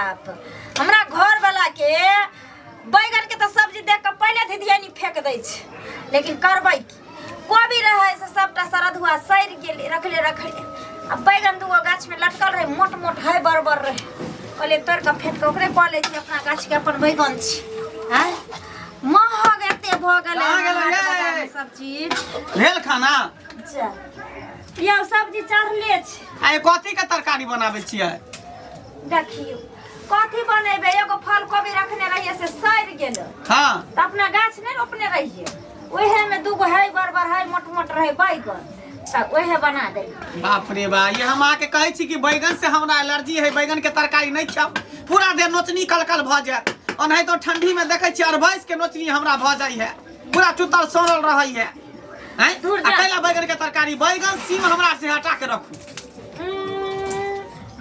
बाप, हमरा घर वाला के बैगन के तऽ सब्जी देख के पहिले धिधियानी फेंक दै छै, लेकिन करबै की? कोबी रहै से सबटा सरधुआ सड़ि गेलै, रखले रखले। आ बैगन दूगो गाछ में लटकल रहै, मोट मोट है, बड़ बड़ रहै। कहलियै तोड़ि कऽ फेंक कऽ ओकरे कऽ लै छी, अपना गाछ के अपन बैगन छी। आँय, महग एते भऽ गेलै कहाँ गेलै हाट यै? बाजारमे सब चीज। भेल खाना? अच्छा यौ, सब्जी चढ़ले छै। आइ कथी के तरकारी बनाबै छियै? देखियौ कथी बनेबै, एगो फल कोबी रखने रहियै से सड़ि गेलै। तऽ अपना गाछ नहि रोपने रहियै, ओहे में दूगो है, बड़ बड़ है, मोट मोट रहे बैगन, तऽ ओहे बना देलियै। बाप रे बा, ये हम अहाँके कहै छी कि बैगन से हमरा एलर्जी है, बैगन के तरकारी नहि खायब, पूरा देह नोचनी कलकल भऽ जायत। ओनाहितो ठंडी में देखै छी अरबैस के नोचनी हमरा भऽ जाइ है, पूरा चुतल सड़ल रहै है। आँय? दूर जा। आ कैला बैगन के तरकारी, बैगन सीम हमरा से हटा के रखू।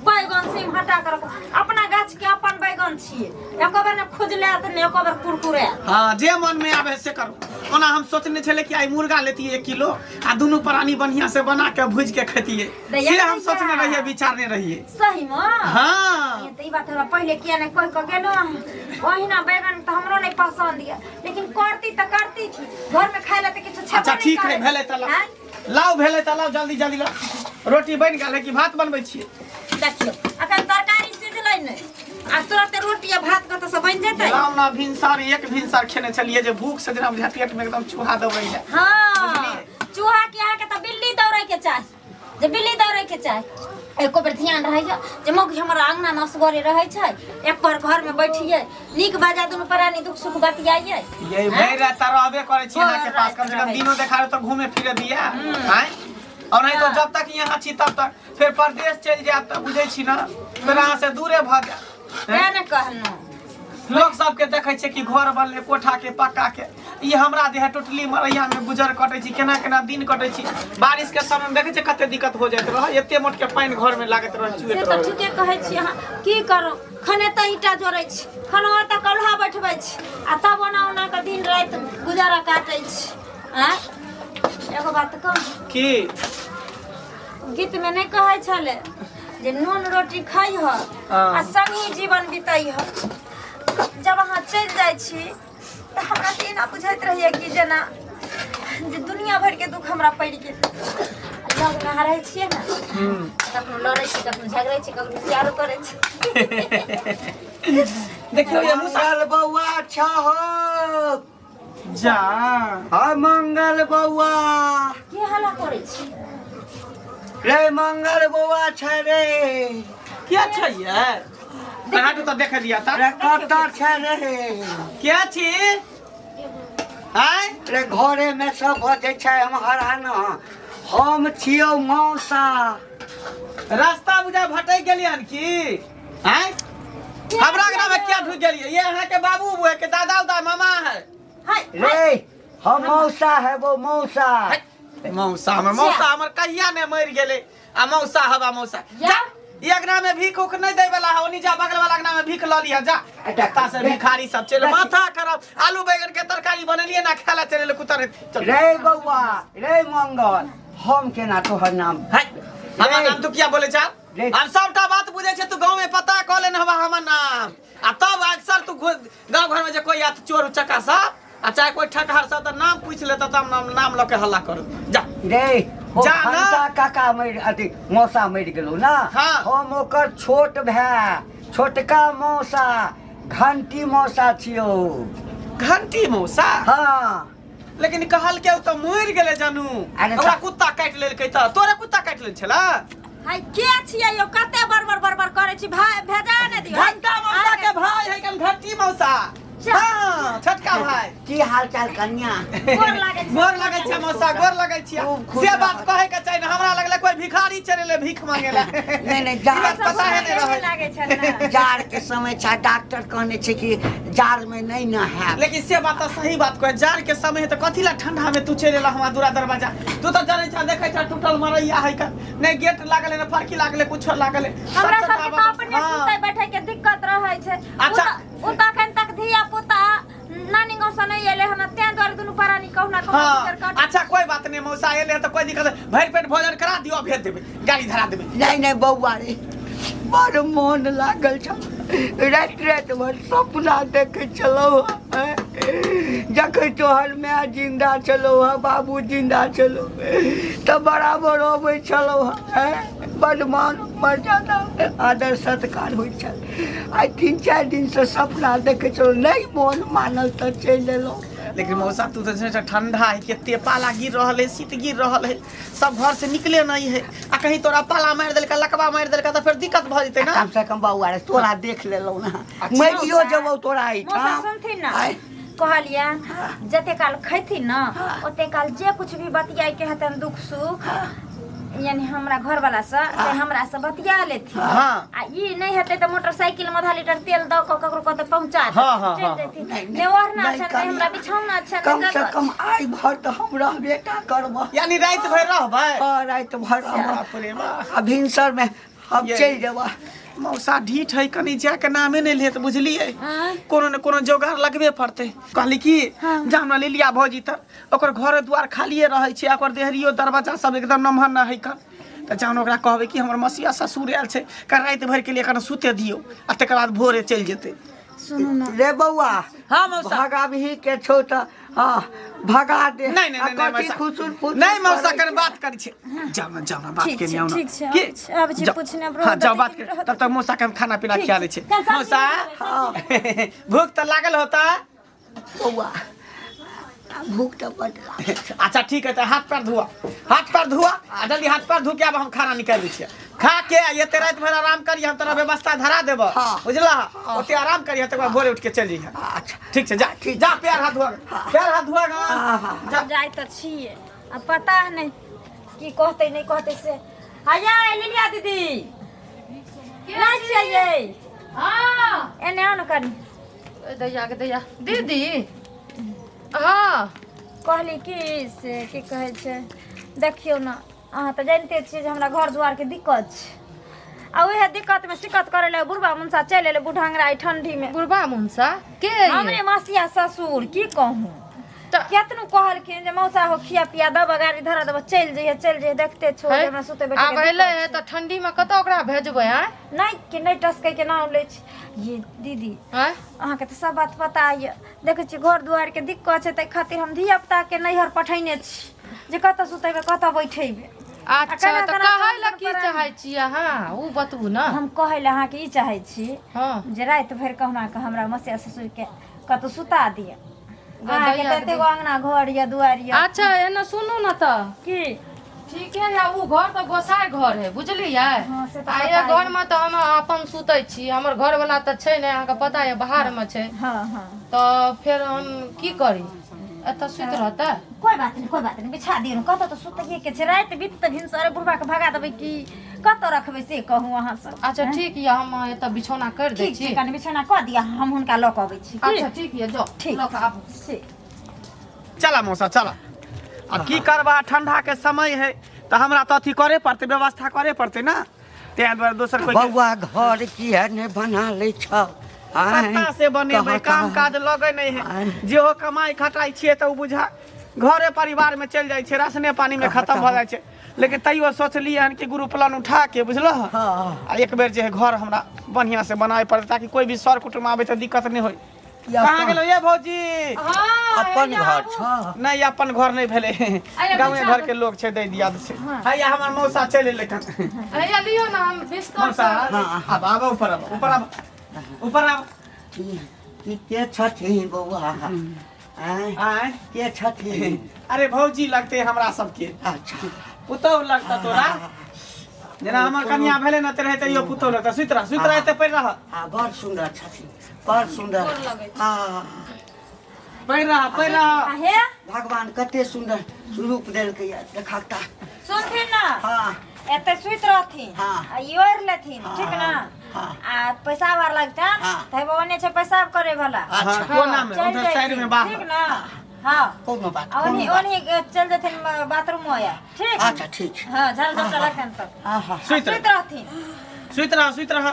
बैगन सीम हटा के रखू? अपना गाछ के अपन बैगन छियै, एको बेर ने खुजलायत ने एको बेर कुरकुरायत। हाँ, जे मन में आवे से करू। ओना हम सोचने छले कि आई मुर्गा लेतिए 1 किलो आ दुनू प्राणी बढ़िया से बना के भूज के खेतिए। दैया से हम दैया। सोचने रहिए, विचारने रहिए। सही में? हाँ। ये तऽ ई बात हमरा पहिले किया नहि कहि कऽ गेलहुँ? ओहिना बैगन तऽ हमरो नहि पसन्द यऽ, लेकिन करती तऽ करती की? घर में खाय लए तऽ किछु छेबो अच्छा नहि ठीक है। करै। भेलै तऽ लाउ। आँय? लाउ, भेलै तऽ लाउ, जल्दी जल्दी लाउ। रोटी बनि गेल है कि भात बनबै छियै? देखियौ, अखन तरकारी सिझलै नहि आ तुरंत रोटी आ भात कतऽ से बनि जेतै? लाउ ना। भिनसर एक भिनसर खेने छलियै जे भूख से जेना बुझाय पेट में एकदम चूहा दौड़ै है। हाँ, चूहा के अहाँके तऽ बिल्ली दौड़ै के चाही, जे बिल्ली दौड़ै के चाही। एको बेर ध्यान रहैया जे मौगी हमर अंगना में असगरे रहै छै? एक बार घर में बैठिए, नीक बाजा दुनू प्राणी दुख सुख बतियाइए। ये भरि रात तऽ रहबे करै छी अहाँके भरि पास, कम से राति कम रहै। दिनो देखारे तऽ घूमे फिरे दिया। आँय, और नहीं तो जब तक यहाँ छी तब तक, फिर परदेश चलि जायब तऽ बुझै छी ना, फिर अहाँ से दूरे भऽ जायब। तें ने कहलहुँ। लोक सबके देखै छै कि घर बनलै कोठा के, पक्का के। ई हमरा जे है टोटली मरैया में गुजर कटै छी, केना केना दिन कटै छी। बारिश के समय में देखै छै कते दिक्कत हो जाइत रहै, एते मोट के पानि घर में लागैत रहै, से चुएत तऽ रहै। ठीके कहै छी अहाँ। की करू, खने तऽ ईंटा जोड़ै छी, खनो तऽ कौल्हा बैठबै छी आ तब ओना ओना कऽ दिन राति गुजारा काटै छी। आँय, एगो बात कहू? की? गीतमे नहि कहै छलै जे नून रोटी खइह आ संगी जीवन बितैह? जब अहाँ चलि जाइ छी तऽ हमरा तऽ एना बुझाइत रहैया कि जेना जे दुनिया भरिके दुख हमरा पड़ि गेल। लगमे अहाँ रहै छियै ने, कखनो लड़ै छी, कखनो झगड़ै छी, कखनो प्यारो करै छी। देखियौ ये मूसा। मंगल बौआ अच्छा हो। जा। हाँ मंगल बौआ। के हल्ला करै छी? रे मंगल बौआ छै रे। क्या छै ये? अहाँ तो देख लिया ता। रे कतऽ छै रे? क्या छी? आय? रे घरे में सब बजै छै, हम हरान। हम छियौ मौसा। रास्ता बुझा भटक गेलियै हन की? आय, हमरा अंगना में क्या ढुक गेलियै? ये अहाँ के बाबू है के दादा उदा मामा है? हाय। रे हम मौसा है, वो मौसा। मौसा हमर, मौसा हमर कहिया ने मरि गेलै आ मौसा हवा मौसा। जा, ई अंगना में भीख उख नहीं दै वाला है। ओनी जा, बगल वाला अंगना में भीख ल लिहा जा। कुत्ता से भिखारी सब चल, माथा खराब। आलू बैगन के तरकारी बनेलिए ना खाला चले कुत्ता रे, चल। रे बौआ, रे मंगल, हम केना तोहर नाम है हमर नाम तू किया बोले छा? रे। हम सबटा बात बुझे छै। तू गांव में पता कऽ लेने हवा हमर नाम आ तब अक्सर तू गांव घर में जे कोई आत चोर उचक्का सब आ चाहे कोई ठकहार सब तऽ नाम पूछ लेता तब नाम नाम लऽ के हल्ला करू। जा। रे ओ जा ना। घंटा काका मरि अथी मौसा मरि गेलौ ना? हाँ। हम ओकर छोट भाय, छोटका मौसा, घंटी मौसा छियौ। घंटी मौसा? हाँ। लेकिन कहल के ओ तऽ मरि गेलै जानू। अरे ओकरा कुत्ता काटि लेलकै। तऽ तोरे कुत्ता काटि लेल छला? हाय, के छियै यौ? कते बड़बड़ बड़बड़ करै छी भाय, भेजा ने दियौ। घंटा मौसा के भाई है कन घंटी मौसा। हाँ, छोटका भाई। की हाल चाल कन्या? गोर लागै छी। गोर लगै छै मौसा, गोर लगै छियै। खूब खुश से बात रहब। कहै के चाही ने। हमरा लगलै कोई भिखारी चले भीख मांगे ला। नहि नहि, ई जाड़ बात पता है नहि रहै। लागै छल ने। जाड़ के समय छै, डॉक्टर कहने छै कि जाड़ में नहीं नहायब। लेकिन से बात तऽ सही बात कहै, जाड़ के समय है तऽ कथी ला ठंडा में तू चलि एला हमरा दूरा दरवाजा? तू तऽ जानै छह, देखै छह, टूटल मरैया है का नहि, गेट लागल है ने फरकी लागल है, कुछो लागल है। हमरा सब सबके तऽ अपने सुतै बैठै के दिक्कत रहै छै। अच्छा। ओ तऽ अखन तक धिया पुता नानी गाँव से नहि एलै हन, तें दुआरे दुनू प्राणी कहुना कहुना गुजर कट। अच्छा, कोई बात नहीं। मौसा एले तऽ कोई दिक्कत नहीं। भरि पेट भोजन करा दियो, भेज देबै, गाड़ी धरा देबै। नहीं नहीं बौआ रे, बड़ मोन लागल छ। राति राति भर सपना देखै छलहुँ हँ। जखन तोहर माय जिन्दा छलौ हँ, बाबू जिन्दा छलौ, तऽ बराबर अबै छलौ हँ। बड्ड मान मर्यादा आदर सत्कार होइ छल। आइ 3-4 दिनसँ सपना देखै छलहुँ, नहि मोन मानल तऽ चलि एलहुँ। लेकिन मौसा तू तऽ छै ठंडा है, कते पाला गिर रहल है, शीत गिर रहल है, सब घर से निकले नहीं है, आ कहीं तोरा पाला मारि देलका, लकवा मारि देलका तऽ फेर दिक्कत भऽ जेतै ना। कम से कम बौआ रे तोरा देख लेलहुँ ना, अच्छा। मरियो जेबौ तोरा मौसा एहिठाम। सुनथिन ना, आँय। कहलियै जते काल खैथिन ना ओते काल जे कुछ भी बतियाए के हेतन दुख सुख, यानी हमरा घर वाला से से हमरा से बतिया लेथिन। आ ई नहीं हेतै तऽ मोटरसाइकिल में आधा लीटर तेल दऽ कऽ ककरो कतऽ पहुँचा देथिन, हाँ, हाँ, चलि हाँ। जेथिन। नहीं, ने ओढ़ना नहीं, छनि, ने कनिया। हमरा बिछौना छनि, कम ने से गद्दा कम आइ भर तऽ हम रहबे टा करबह। यानी राति भरि रहबै? हाँ, राति भर रहबह। बाप रे बाप। आ भिनसर में हम ये- चलि जेबह। मौसा ढीठ है, कनी जाके नामे नहीं लेत, बुझलिए? आँय? कोनो ने कोनो जोगाड़ लगबे पड़तै। कहली कि जाना लिलिया भौजी तऽ ओकर घर द्वार खालिए रहै छै, ओकर देहरियो दरवाजा सब एकदम नमहर न है कन, तऽ जान ओकरा कहबै कि हमर मसिया ससुर आयल छै, कल राति भरि के लिए कन सुते दियौ आ तकर बाद भोरे चलि जेतै। सुनू ना। रे बौआ। हाँ मौसा। भगाबही के छौ तऽ हाँ भगा दे। नहीं नहीं आ नहीं, नहीं कथी मौसा। खुसुर फुसुर नहीं मौसा करै कन छै? बात करै छै। जाओ ना, जाओ ना, बात ठीक के छै, लिए आओ ना। ठीक छै, की? आबै छी, आबै छी, जाओ। पूछने हाँ जाओ रहत, बात कर, रहत। तब तक मौसा के हम खाना पीना ठीक खिया छै। दै छै। चल, सब्जी मौसा हाँ। भूख तऽ लागल होता? बौआ आ भूख तऽ बड लागल छै। अच्छा ठीक है, तऽ हाथ पैर धुआ, हाथ पैर धुआ आ जल्दी हाथ पैर धो के आब हम खाना निकालि दै छियै। खा के आ एते राति भरि आराम करिहे, हम तोरा व्यवस्था धरा देबऽ। हाँ। बुझलह? ओते आराम करिहे, तकर बाद भोरे उठि के चलि जइहे। अच्छा ठीक छै, जा जा, पैर हाथ धुआ, पैर हाथ धुआ। हाँ, हाँ। जा। जाइ तऽ छियै, आ पता नहि की कहतै नहि कहतै से। आया लिलिया दीदी नहि छियै यै? हाँ। एने आउ ने कनी। ओए दैया के दैया दीदी। हाँ। कहली कि से की कहै छै, देखियौ ने अहाँ तऽ जानिते छियै जे हमरा घर दुआरके दिक्कत छै, आ उएह दिक्कतमे शिकत करै लए बुढ़बा मुनसा चलि एलै बुढ़ांगरा एहि ठंडीमे। बुढ़बा मुनसा के ये? हमरे मासिया ससुर, की कहूँ, तऽ केतनो कहलखिन जे मौसा हो खिया पिया देबऽ, गाड़ी धरा देबऽ, चलि जइहे चलि जइहे, देखते छो जे हमरा सुते बैठे आब एलै है तऽ ठंडी में कतऽ ओकरा भेजबै? आँय? नहि कि नहि टसकै के नाम लै छी। ये दीदी आँय? अहाँके तऽ सब बात पता यऽ, देखै छियै घर दुआरके दिक्कत छै, ताहि खातिर हम धियापुताके नैहर पठेने छी जे कतऽ सुतेबै कतऽ बैठेबै। अच्छा केना तऽ केना कहै लए काम की करब? चाहै छी अहाँ, उ बतबू ने। हम कहै लए अहाँके ई चाहै छी हाँ। जे राति भरि कहुना कऽ हमरा मसिया ससुरके कतौ सुता दिअ। अहाँके दैया तऽ एते गो अङ्गना घर यऽ दुआरि यऽ। अच्छा एना सुनू ने तऽ की ठीके है, उ घर तऽ गोसाइ घर है, बुझलियै? हाँ, से तऽ आ पता ए घर में तऽ हम अपन सुतै छी, हमर घर वाला तऽ छै नहि, अहाँके पता यऽ बाहर में छै। हाँ हाँ। तऽ फेर हम की करी, एतऽ सुति रहतै? कोइ बात नहि, कोइ बात नहि, बिछा दियौ ने, कतऽ तऽ सुतैये के छै, राति बीत तऽ भिनसरे बुढ़बा के भगा देबै कि कतऽ रखबै से कहू अहाँ सब। अच्छा ठीक यऽ, हम एतऽ बिछौना करि दै ठीक छी। छै, कनि बिछौना कऽ दिअ, हम हुनका लऽ कऽ अबै छी। की? अच्छा ठीक यऽ, जाउ ठीक। लऽ कऽ आबू। ठीक। चला मौसा चला, आ की करबा, ठंडा के समय है तऽ हमरा तऽ अथी करे पड़तै, व्यवस्था करे पड़तै ना, ताहि दुआरे दोसर कोई के- बौआ घर किया नहि बना लै छौ? आँय? कत्ता से बनेबै, कहाँ- काम कहाँ? काज लगै नहि है, आँय। जेहो कमाइ खटाइ छियै तऽ ओ बुझा घरे परिवार में चलि जाइ छै, राशने पानी में खत्म भऽ जाइ छै। लेकिन तैयो सोचलियै हन कि ग्रुप लोन उठा के, बुझलह? हाँ। आ एक बेर जे है घर हमरा बढ़िया से बनाए पड़तै, ताकि कोई भी सर कुटुम्ब आबै तऽ दिक्कत नहि होय। या कहाँ अपन- गेलौ ये भौजी? हाँ, अपन हैया घर आबू। छौ? नहि, अपन घर नहि भेलै, अरे गाँवे बिछा घर के लोग छै, दै दियाद छै। हैया हमर मौसा चलि एलै कन। हैया लियौ ने, हम बिस्तर मौसा पर- हाँ। आब आब ऊपर आब, ऊपर आब, ऊपर आब। ई के छथिन बौआ? आँय? आँय? के छथिन? अरे भौजी लगते हमरा सबके। अच्छा। पुतहु लगता तोरा, जेना हमर कनिया भेलै ने तेनाहिते तैयो पुतहु लगता। सुति रह, सुति रह, एते पड़ि रह। आ बड़ सुन्दर छथिन, बड़ सुन्दर। आ पड़ि रह, पड़ि रह। आ हे भगवान कते सुन्दर रूप देलकै देखता। सुनथिन ना? हाँ। एते सुति रहथिन। हाँ। आ ई ओढ़ि लेथिन, ठीक ना? हाँ। आ पैसा भर लगतनि हाँ। तऽ हे ओने छै पेशाब करे वाला। हाँ, अच्छा। कोना में चलि उधर साइड में जैथिन, बाहर। ठीक ना? हाँ। कोनो बात आ ओन्ही कोनो बात। ओन्ही चलि जेथिन बाथरूम या, ठीक? अच्छा ठीक छै। हाँ, झाड़ू झपटा लगतनि तब। हाँ हाँ। सुति रह, सुति रहथिन। सुति रह, सुति रह,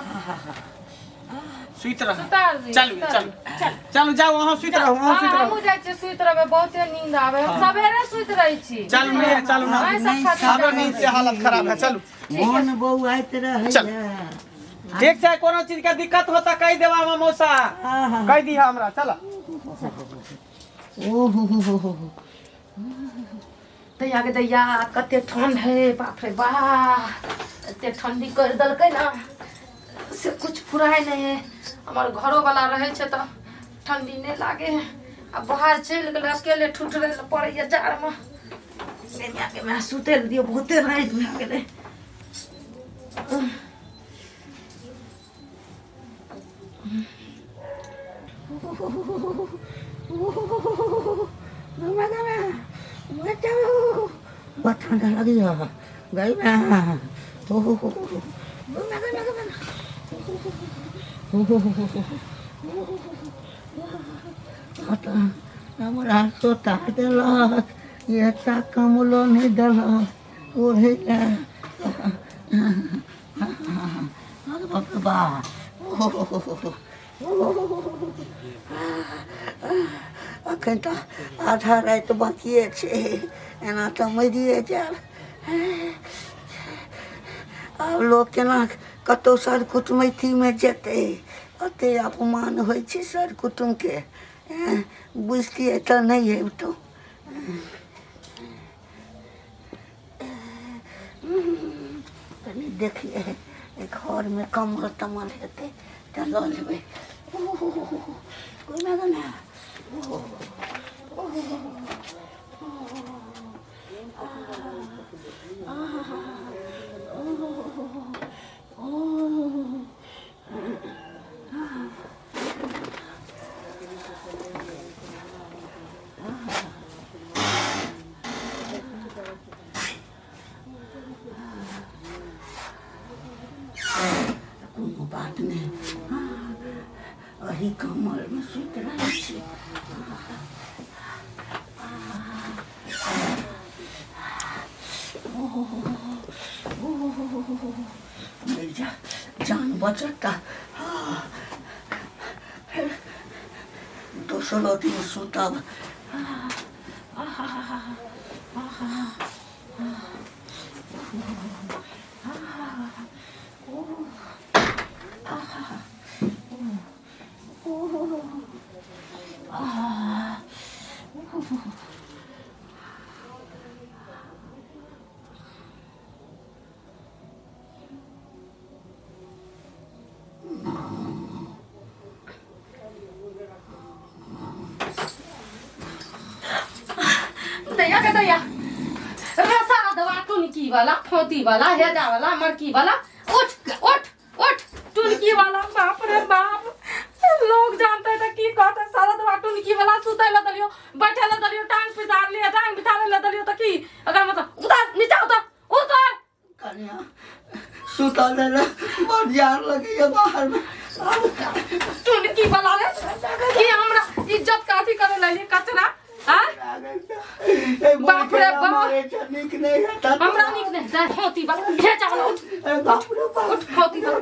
सुति रह। सुतार दियौ, चलू सुतार चलू चलू, जाउ अहाँ सुति रहू, अहाँ हाँ, सुति रहू। हमहूँ जाइ छियै सुति रहबै, बहुते नींद आबै, हम सवेरे सुति रहै छी। चलू नहीं चलू ना, अहीं सब खातिर हमरो जागल नींद से रहै छी। हालत खराब है, चलू। मोन बौआइत रहैया। चल। ठीक छै, कोनो चीज के दिक्कत हो तऽ कहि देबा हमरा मौसा। हाँ हाँ। कहि दिहा हमरा। चल। ओहो हो हो हो हो। दैया के दैया, कते ठंड है, बाप रे बा, एते ठंडी कर देलकै ना से कुछ फुराय नहीं है। हमर घरो वाला रहै छै तऽ ठंडी नहि लागे है, आ बाहर चलि गेलै, अकेले ठुठरै लए पड़ैया जाड़मे। के मैं सुते लए दियौ, बहुते राति भए गेलै। बड़ ठंडा लगैया गई मैं। हो, हमरा सोता देलक, एकटा कम्बलो नहि देलक ओढ़ै लए। अरे बाप रे बा। अखन तऽ आधा राति बाकिए छै, एना तऽ मरिए जायब। आब लोक केना कतहु सर कुटुमैतीमे जेतै? एतेक अपमान होइ छै सर कुटुमके। बुझतियै तऽ नहि अबितहुँ। कनि देखियै, घरमे कम्बल तम्बल हेतै तऽ लऽ लेबै। कोना कोना। कोनो बात नहि, एही कम्बलमे सुति रहै छी। मरि जा, जान बचत तऽ फेर दोसरो दिन सुतब। दैया के दैया, रसा दवा टुनकी वाला, फोती वाला, हेजा वाला, मरकी वाला, उठ उठ उठ। टुनकी वाला, बाप रे बाप, लोग जानते तऽ की कहते? सारा दवा टुनकी वाला, सुतै लए देलियो, बैठे लए देलियो, टांग पिसार लिये, टांग बिछाबै लए देलियो तऽ की अगर मतलब? उतार, नीचा उतार, उतार। कनिया, सुतल देले, बड़ जाड़ लगैया बाहरमे। टुनकी वाला रे, की हमरा इज्जत का अथी करे लली कचरा? हाँ, बाप रे बाप। नीक नहि हेतै। हमरा नीक नहि हेतै? होती वाला, भेजा वाला, उठ। बाप रे बाप। उठ, होती वाला।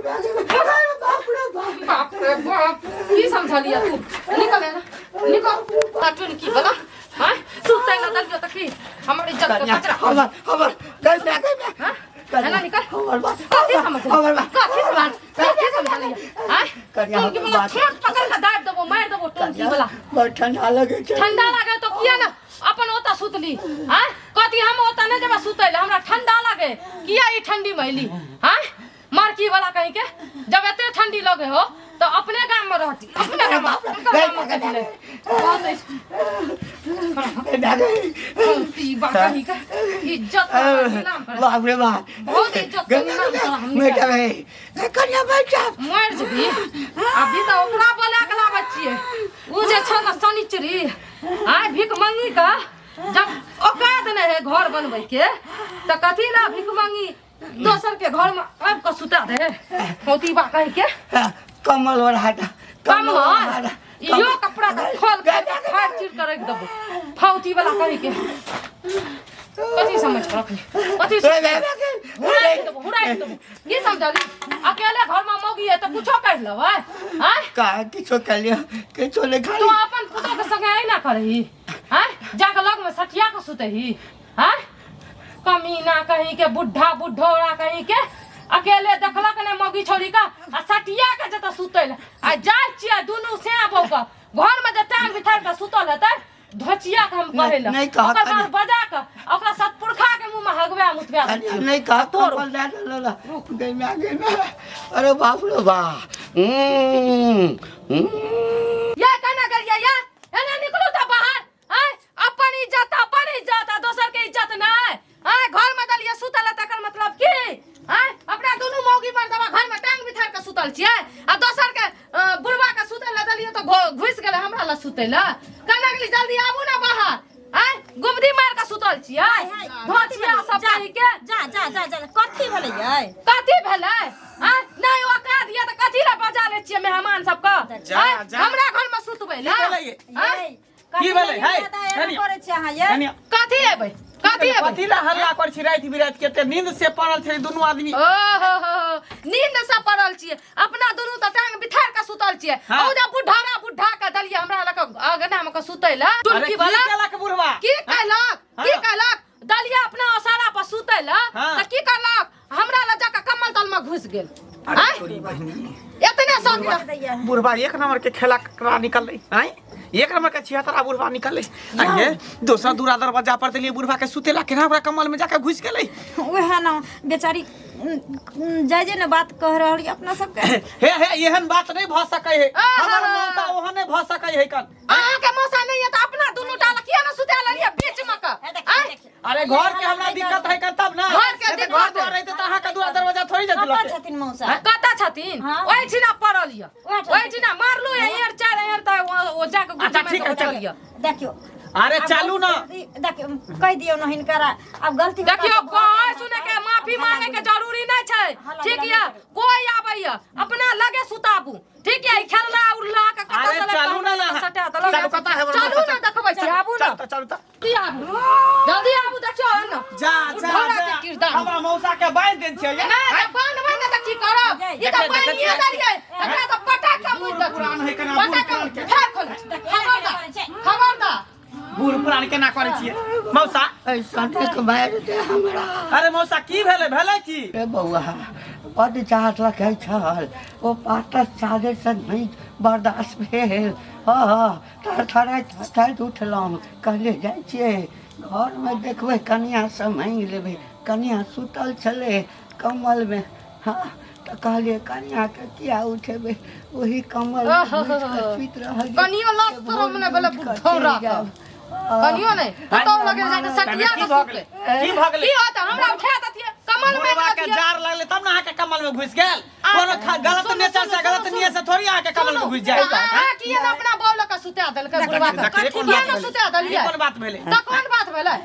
बाप रे बाप। बाप रे बाप, की समझलियै तू? निकल ना, निकल टुनकी वाला। हाँ, सुतै ना देलियो तऽ की हमर इज्जत के कचरा? हमर हमर गई मैं, गई मैं। हाँ, है ना, निकल। हमर बात। कथी समझ, हमर बात। कथी समझ, कथी समझलियै? हाँ, कनिया, टुनकी वाला, बात। छोट पकड़ के दाबि देबो, मारि देबो टुनकी वाला। बड़ ठंडा लगै छै। ठंडा लागे तो किया ना अपन ओतऽ सुतली? हाँ, कथी हम ओतऽ नहि जेबै सुतै लए, हमरा ठंडा लागे? किया ई ठंडी मे अयली? हाँ, मारकी वाला कहीं के, जब एते ठंडी लगे हो तो अपने गाम में रहती, अपने गाम में, हुनकर गाम में कथी ले? बहुत अछि। ई बा कहीं के इज्जत के नीलाम करे। बाप रे बाप। बहुत इज्जत के नीलाम करे हमनी के। बेटा भाई, कनिया, बैठ। मरि जेबही। अभी तऽ ओकरा बोला के लाबै छियै, उ जे छौ ने शनिचरी। आय, भीख मंगी के जब औकात नहि है घर बनबै के तऽ कथी ला भीख मंगी दोसर के घर में आबि कऽ सुता दे, होती बा कहि के? कमल ओढ़ा दे। कमल इहो कपड़ा के खोल के फाड़ चीर के रखि देबो, फौती वाला कहि के। कथी समझ के रखली? कथी हुराइ देबो, हुराइ देबो। की समझली? अकेले घर में मौगी है तऽ कुछो कर लेबै? आँय? का किछो कलियो, किछो नहि तू खाली। अपन पुतोह के संगे एना करही? आँय, जाके लग में सठिया के सुतही? आँय, कमीना कहीं के, बुढ़ा बुढ़ोरा कहीं के। अकेले देखलक ने मौगी छोरी का आ सटिया के जतऽ सुतै लए आ जाइ छियै दुनू से बौका घर में जे टांग बिथार के सुतल हेतै धोचिया के हम कहै लए नहि कहत ओकर बाद कनि। बजा के ओकरा सतपुरखा के मुंह में हगबे मुतबे अरे नहीं कहा तोड़। कंबल दे दे ला गई मैं गई मैं अरे बाप रे बा हम्म, हम्म। या केना करियै या एना निकलू तऽ बाहर आय अपन इज्जत अपन इज्जत आ दोसर के इज्जत नहि आय घर में दलियै सुतल तकर मतलब की आय अपना दुनू मौगी मर्दबा घर में टांग बिथार के सुतल छियै आ दोसर के बुढ़वा के सुतल लए दलियै तऽ घुसि गेलै हमरा लए सुतै लए केना गेली जल्दी आबू ने बाहर आय गुमदी मार के सुतल छियै धोतिया सब पहिर के जा जा जा जा कथी भेलै यै कथी भेलै आय नहि औकात यऽ तऽ कथी लए बजा लै छियै मेहमान सबके जा, आँय, जा। हमरा घर में सुतबै लए की भेलै यै? आँय, की भेलै? है, कथी करै छी अहाँ यै कनिया, कथी एबै कथी एबै कथी ला हल्ला करै छी राति बिराति के एते नींद से पड़ल छै दुनू आदमी ओहो हो हो नींद से पड़ल छियै अपना दुनू तऽ टांग बिथार के सुतल छियै हाँ। औ जे बुढ़ारा बुढ़ा के दलियै हमरा लग अगना में के सुतै लए अरे टुनकी की वाला केलक बुढ़वा की कहलक की हाँ। कहलक दलिया अपना ओसारा पर सुतै लए हाँ। तऽ की करलक हमरा लग जाके कम्बल तल में घुस गेल अरे आँय? तोरी बहिनी एतने शौक बुढ़वा एक नंबर के खेला करा निकललै आँय एक नंबर के छिहत्तरा बुढ़वा निकललै आँय दोसर दूरा दरवाजा पर देलियै बुढ़वा के सुतेला केना ओकरा कमल में जाके घुसि गेलै उएह ने बेचारी जाय जे ने बात कह रहल यऽ अपना सबके हे हे एहन बात नहि भऽ सकै है आहा। हमर मौसा ओहन नहि भऽ सकै है कन अहाँके मौसा नहीं है तऽ अपना दुनू टा लए किया ने सुता लेलियै बीच में के हे देखिए, आँय? देखिए। अरे घर के हमरा दिक्कत है कन तब ना घर के नहीं तऽ दिक्कत घर द्वार रहितै तऽ अहाँके दुआर दरवाजा थोड़ी कतऽ जैतै छथिन मौसा कतऽ छथिन हाँ। ओहि ठिना पड़ल यऽ ओहि ठिना। ओहि ठिना मारलू एहर चारि एहर तऽ ओ जाके अच्छा, गुड्डी ठीक है, मारि कऽ चल। उठल यऽ देखियौ अरे आब चालू ना गलती- देखियौ कहि दियौ ने हिनकरा आब गलती देखियौ कहै सुने के माफी मांगे के जरूरी नहीं छै हल्ला ठीक गुल्ला यऽ नहि करू। कोई आबै अपना लगे सुताबू ठीक यऽ ई खेलला उड़ला के कतऽ अरे से लए चालू ना कऽ यहाँ। सटा देलक। चालू कतऽ है हमर चालू मौसा? ना देखबै छी आबू ना चल तऽ चलू तऽ जल्दी आबू जल्दी आबू देखियौ ने जा जा बुढ़ौरा के जा किरदार। हमरा मौसा के बांधि देन छियै नहि तऽ बान्हबै ने तऽ की करब ई तऽ देखै- देखै बान्हिए छियै। देलियै एकरा तऽ पटक के मुँह बूढ़ देखियौ पुरान है केना, बूढ़ पटक के पुरान के। फेर खोल खबरदार खबरदार बूढ़ पुरान केना करै छियै मौसा ऐसा देख मारि दे हमरा अरे मौसा की भेलै भेलै की रे बौआ बड्ड जाड़ लगै छल ओ पातर चादरसँ नहि बर्दाश्त भेल हँ थरथराइत थरथराइत उठलहुँ कहलियै जाइ छियै घरमे देखबै कनिआँसँ माँगि लेबै कनिआँ सुतल छलै कम्बलमे हँ तऽ कहलियै कनिआँके किया उठेबै ओही कम्बलमे घुसि कऽ सुति रहलियै कनियो लाज शरम नहि भेलै बुढ़ौरा के। कनियो नहि कतौ लगे जाके सटिया की के भऽ सुतलै गेलै की भऽ गेलै की होत हमरा उठा देतियै कमल में बुढ़वा के देतियै जार लगलै तब ने अहाँके कमल में घुसि गेल कोनो गलत सुनू, नेचर से सुनू, गलत सुनू, नियत से थोड़ी अहाँके कमल में घुसि जाय अहाँ किया ने अपना बौल के सुता देलकै बुढ़वा के देखिए, कोन किया बात ने भेलै? सुता देलियै ई कोन बात भेलै तऽ कोन बात भेलै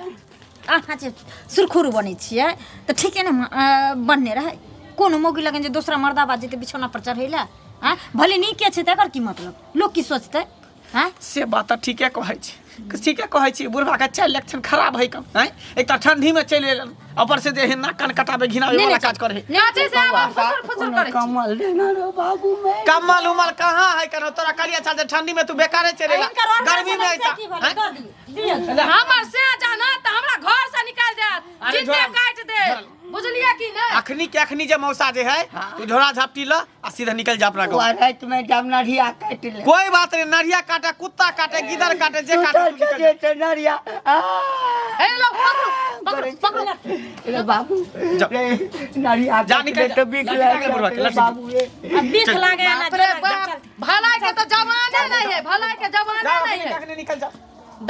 अहाँ जे सुरखुरु बनै छियै तऽ ठीके ने बनने रहै कोनो मौगी लगन जे दोसरा मर्दाबा जेतै बिछौना पर चढ़ै लए आँय भले नीके छै तऽ एकर की मतलब लोक की सोचतै आँय से बात तऽ ठीके कहै छी ठीके कहै छी बुढ़वा के चारि लक्षण खराब है कम आँय एक तऽ ठंडी में चलि एलन ऊपर से जे है नाक कान कटाबे घिनाबे नहीं, वाला नहीं, काज करे है नाचे से आब फुसुर फुसुर करै छी कमल देना रे बाबू में कम्बल उमल कहाँ है कनो तोरा कलिया चल जे ठंडी में तू बेकारे चले ला हिनकर और गर्मी में से ऐता की भेलै? आँय? दऽ दियौ, दियौ। हमर से जाना तऽ हमरा घर से निकाल देत अरे जिंदे झोरा- काटि दे बुझलियै कि नहि अखनी के अखनी जे मौसा जे है तू झोरा झपटी ल आ सीधा निकल जा अपना बौआ गाँव राति में जब नढ़िया काटि ले कोई बात नहीं नरिया काटे कुत्ता काटे गिदड़ काटे जे काटे सुतल तू निकल जा। छलियै से नढ़िया आ ए लो पकड़ू पकड़ू पकड़ू रे बाबू जा। रे नढ़िया जा काटि निकल ले जा। तऽ बिक लाठी लागि लागल बुढ़वा के, रे लाठी। बाबू रे आ बीख लागे ना बाप रे बाप भलाई के तऽ जमाने नहीं है भलाई के जा जमाने नहीं अखनी है अखनी निकल जा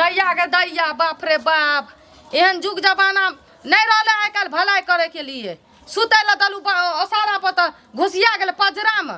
दैया के दैया बाप रे बाप एहन जुग जमाना नहीं रहलै आइ काल्हि भलाई करे के लिए सुतै लए दलू ओसारा पर तऽ घुसिया गेलै पजरामे।